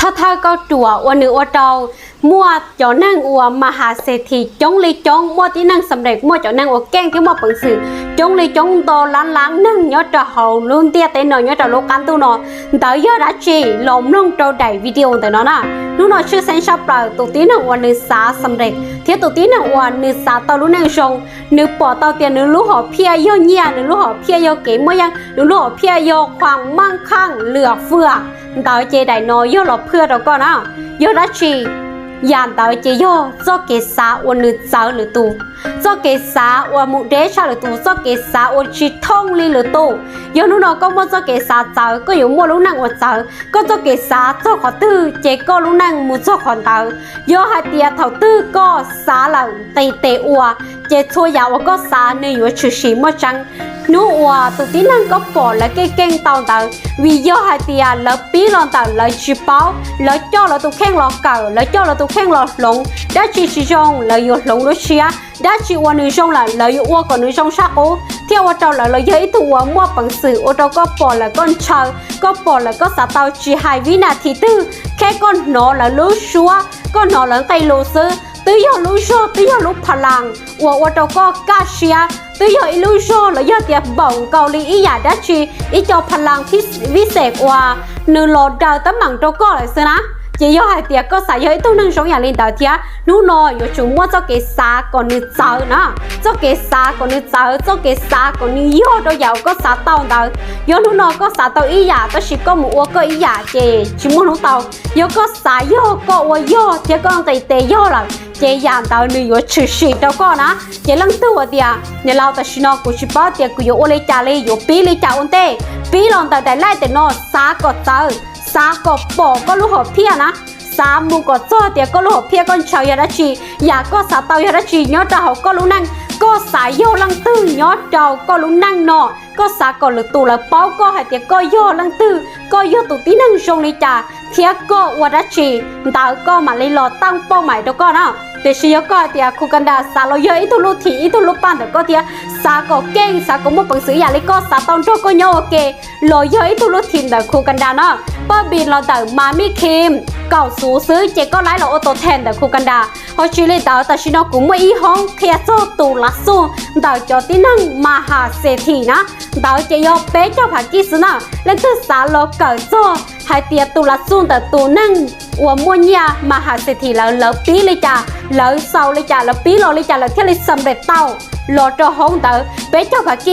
Thawj thawj kauj ruam uas nws ua rau muaj cov neeg uas ma has xes thim coob li coob, muaj tib neeg xam rem, muaj cov neeg uas keej thiab muaj peev xwm coob li coob, nto lab lab neeg nyob rau hauv lub ntiaj teb no, nyob rau lub qab ntuj no, ntawd yog dab tsi? Los mloog rau daim video ntawm no na. Hnub no tshwj xeeb tshaj plaws tus tib neeg uas nws xav xam rem thiab tus tib neeg uas nws xav tau lub neej zoo, nws pom tau tias nws lub hom phiaj yog nyiaj, nws lub hom phiaj yog kev muaj yeej, nws lub hom phiaj yog khuam maj khaj lwm fwj, ntawd ces daim no yog los phwj rau koj na. Yog dab tsi? Yam ntawd ces yog txoj kev xav uas nws txawv lwm tus, txoj kev xav uas mus deb tshaj lwm tus, txoj kev xav uas tsis thooj li lwm tus. Yog hnub no koj muaj txoj kev xav txawv, koj yuav muaj lub neej uas txawv. Koj txoj kev xav txog qhov twg ces koj lub neej mus txog qhov ntawd. Yog hais tias thaum twg koj xav lawm nqis tes ua, ces txhua yam uas koj xav nws yuav tshwm sim muaj tseeb. Hnub uas tus tib neeg koj pom lawv keej keej tau ntawd, vim yog hais tias lawv pib los ntawm lawv tsis paub, lawv coj lawv tus kheej los kawm, lawv coj lawv tus kheej los hloov, dab tsi tsis zoo lawv yuav hloov lub siab, dab tsi uas nws zoo lawm lawv yuav ua kom nws zoo tshaj qub, thiaj ua rau lawv los yog ib tug uas muaj peev xwm, ua rau koj pom lawm koj ntshaw, koj pom lawm koj xav tau, tsis hais vib nas this twg, kheb koj hnov lawv lub suab, koj hnov lawv nqe lus xwb, twb yog lub zog, twb yog lub pha las uas ua rau koj kaj siab, twb yog ib lub zog los yog tias npaum nkaus li ib yam dab tsi, ib co pha las vij xem uas nws los daws teeb meem rau koj lawm xwb na. Ces yog hais tias koj xav yog ib tug neeg zoo yam li ntawd thiab, hnub no yuav tsum muaj txoj kev xav kom nws txawv na, txoj kev xav kom nws txawv, txoj kev xav kom nws yog rau yam uas koj xav tau ntawd. Yog hnub no koj xav tau ib yam tab sis koj mus ua koj ib yam ces tsis muaj hnub tau. Yog koj xav yog, koj ua yog thiab koj nqis tes yog lawm, ces yam ntawd nws yuav tshwm sim rau koj na. Ces leej twg hais tias, niam laus, tam sim no kuv tsis paub tias kuv yuav ua li cas li, yuav pib li cas ua ntej, pib los ntawm daim laij ntawm no, xav kom txawv, xav kom pom koj lub hom phiaj na, xav mus kom txog tias koj lub hom phiaj koj ntshaw yog dab tsi, yam koj xav tau yog dab tsi nyob rau hauv koj lub neej, koj xav yog leej twg nyob rau koj lub neej no, koj xav kom lwm tus lawv paub koj hais tias koj yog leej twg, koj yog tus tib neeg zoo li cas, thiab koj ua dab tsi, ntawd koj mam li los tau pauj mais rau koj na. Tiam sis yog koj hais tias, kuv Kanda, xav los yog ib tug lub thim ib tug lub paj ntawm koj thiab xav kom keej, xav kom muaj peev xwm ib yam li koj, xav tau nrog koj nyob ua ke los yog ib tug lub thim ntawm kuv Kanda na, pab pis los ntawm Mas Mij Khim kaum xuv xwb ces koj laib los ua tus them ntawm kuv Kanda. Ho tsis li ntawd, tam sim no kuv muaj ib hoob qhia txog tus lav xuj ntawm cov tib neeg ma has xes thim na. Ntawd ces yog peb caug phav kij xwb na. Leej twg xav los kawm txog hais tias tus lav xuj ntawm tus neeg uas muaj nyiaj ma has xes thim lawv, lawv pib li cas, lawv xaus li cas, lawv pib los li cas lawv thiaj li xam rem tau, los rau hoob ntawd peb caug phav kij.